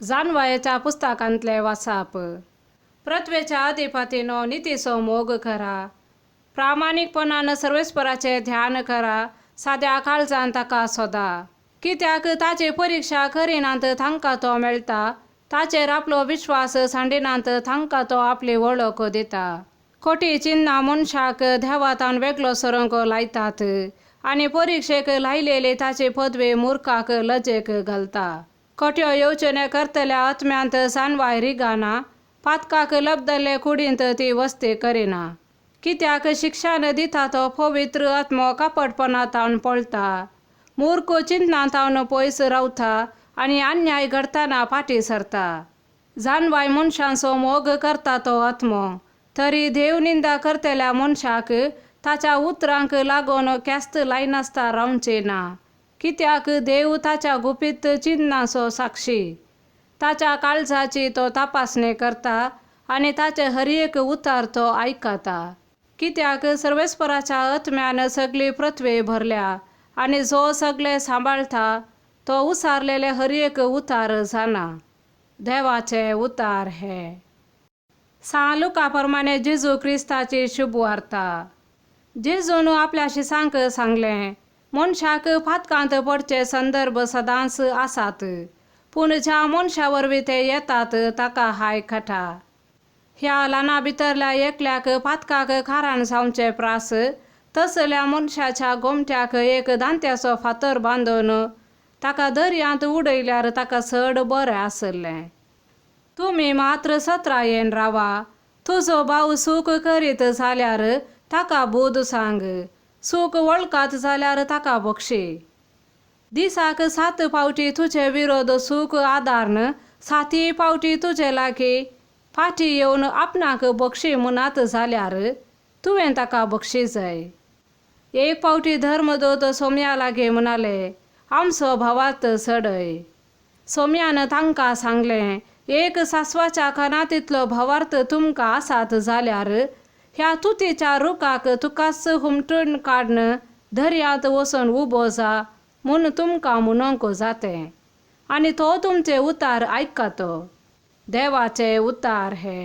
जानवायेच्या पुस्तकांतले वासाप. पृथ्वेच्या अधिपतीनो, नितीचो मोग करा. प्रामाणीकपणान सर्वेस्पराचें ध्यान करा. साद्या काळजान ताका सोदा. कित्याक ताची परिक्षा करिनात तांकां तो मेळटा. ताचेर आपलो विश्वास सांडिनात तांकां तो आपली वळख दिता. खोटी चिन्नां मनशाक देवातान वेगळो सरूंक लायतात आनी परिक्षेक लायलेली ताची पदवी मुर्खाक लजेक घालता. खोट्यो येवजण्यो करतल्या आत्म्यांत जानवाय रिगाना. पातकाक लब्दल्ले कुडींत ती वस्ती करिना. कित्याक शिक्षण दिता तो पवित्र आत्मो कपटपणांतावन पळटा. मूर्ख चिंतनांतावन पयस रावता आनी अन्याय घडटना फाटीं सरता. जानवाय मनशांचो मोग करता तो आत्मो. तरी देव निंदा करतल्या मनशाक ताच्या उतरांक लागून ख्यास्त लायनासता रावचें ना. कित्याक देव ताच्या गुपीत चिंतनाचो साक्षी. ताच्या काळजाची तो तपासणी करता आनी ताचे हर एक उतार तो आयकता. कित्याक सर्वेस्पराच्या आत्म्यान सगळी पृथ्वी भरल्या आनी जो सगळे सांबाळटा तो उसारलेले हर एक उतार जाणा. देवाचे उतार हे. सां लुका प्रमाणे जेजू क्रिस्ताची शुभवार्ता. जेजून आपल्या शिसांक सांगलें, मनशाक फातकांत पडचे संदर्भ सदांच आसात, पूण ज्या मनशा वरवीं ते येतात ताका हाय खटा. ह्या ल्हाना भितरल्या एकल्याक पातकाक कारण जावचे प्रास तसल्या मनशाच्या गोमट्याक एक दांत्याचो फातर बांदून ताका दर्यांत उडयल्यार ताका चड बरें आसलें. तुमी मात्र सत्रायेन रावा. तुजो भाव चूक करीत जाल्यार ताका बूद सांग. चूक वळखात जाल्यार ताका बक्षी. दिसाक 7 फावटी तुजे विरोध चूक आदारन 7 फावटी तुजे लागीं फाटीं येवन आपणाक बक्षी म्हणत जाल्यार तुवें ताका बक्षी जाय. एक फावटी धर्मदूत सोम्या लागीं म्हणाले, आमचो भावार्थ चडय. सोम्यान तांकां सांगलें, एक सासवाच्या कणातितलो भावार्थ तुमकां आसात जाल्यार ह्या तुतीच्या रुखाक तुकाच हुमटून काडून दर्यांत वचून उबो जा म्हूण तुमकां म्हणूंक जातें आनी तो तुमचे उतार आयकतो. देवाचे उतार हे.